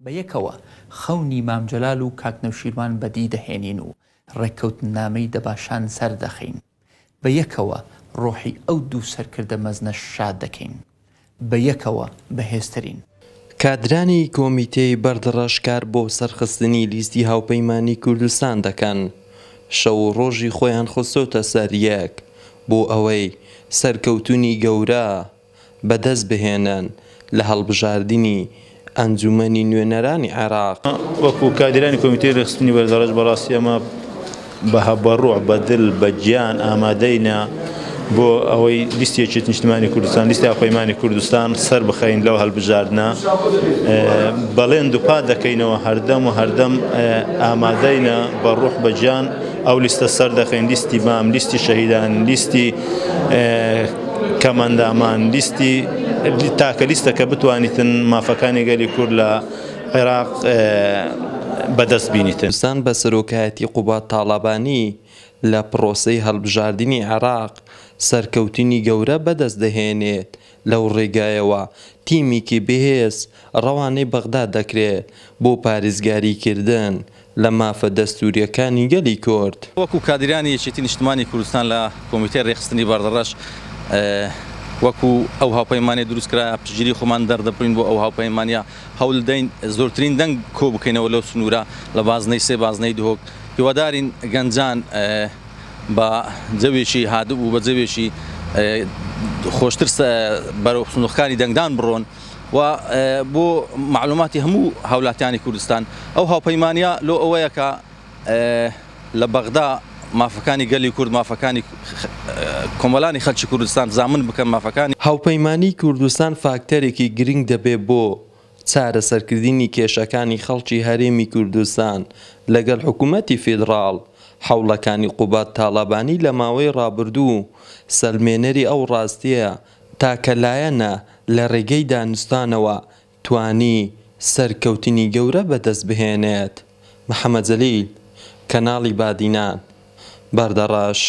بە یەکەوە خەونی مام جەلال و کاک نەوشیروان بەدی دەهێنین و ڕێککەوتننامەی دەباشان سەردەخەین. بە یەکەوە ڕۆحی ئەو دوو سەرکردە مەزنەش شاد دەکەین. بە یەکەوە بەهێزترین. کادرانی کۆمیتەی بەردڕەش کار بۆ سەرخستنی لیستی هاوپەیمانی کوردستان دەکەن، شەو و ڕۆژی خۆیان خستۆتە سەر یەک بۆ ئەوەی سەرکەوتنی گەورە بەدەست بهێنن لە هەڵبژاردنی ئەنجومەنی نوێنەرانی عێراق. وەکو کادیرانی کۆمیتەی رێکخستنی بەردەڕەش بەڕاستی ئەمە بە ڕوح بە دل بە گیان ئامادەینە بۆ ئەوەی لیستی یەکێتی نیشتمانی کوردستان لیستی هاوپەیمانی کوردستان سەر بخەین لەو هەلبژاردنە بەڵێن دووپات دەکەینەوە هەردەم و هەردەم ئامادەینە بە ڕوح بە گیان ئەو لیستە سەر دەخەین لیستی مام لیستی شەهیدان لیستی کەمئەندامان لیستی تاکە لیستە کە بتوانیتن مافەکانی گەلی کورد لە عێراق بەدەست بینیتن. کوردستان بە سەرۆکایەتی قوباد تاڵەبانی لە پڕۆسەی هەڵبژاردنی عێراق سەرکەوتنی گەورە بەدەست دەهێنێت، لەو ڕێگایەوە تیمیکی بەهێز ڕەوانەی بەغدا دەکرێت بۆ پارێزگاریکردن لە مافە دەستوورییەکانی گەلی کورد. وەکو کادیرانی یەکێتی نیشتمانی کوردستان لە کۆمیتەی رێکخستنی بەردەڕەش وەکو ئەو هاوپەیمانیە دروست کرا پشتگیری خۆمان دەردەبڕین بۆ ئەو هاوپەیمانیە هەولدەین زۆرترین دەنگ کۆ بکەینەوە لەو سنوورە لە بازنەی سێ بازنەی دهۆک هیوادارین گەنجان بە جەوێکی هادئ و بە جەوێکی خۆشتر بەرەو سندوقەکانی دەنگدان بڕۆن. و بۆ مەعلوماتی هەموو هاولاتیانی کوردستان ئەو هاوپەیمانیە لۆ ئەوەیە کە لە بەغدا مافەکانی گەلی کورد مافەکانی کۆمەلانی خەلکی کوردستان زامن بکەن مافەکانی. هاوپەیمانیی کوردستان فاکتەرێکی گرنگ دەبێ بۆ چارەسەرکردنی کێشەکانی خەڵکی هەرێمی کوردستان لەگەڵ حکومەتی فیدڕاڵ، حەوڵەکانی قوباد تاڵەبانی لە ماوەی ڕابردوو سەلمێنەری ئەو ڕاستیەیە تاکە لایەنە لە رێگەی دانوستانەوە توانی سەرکەوتنی گەورە بەدەست بهێنێت. محەمەد جەلیل، کەناڵی بادینان، بەردەڕەش.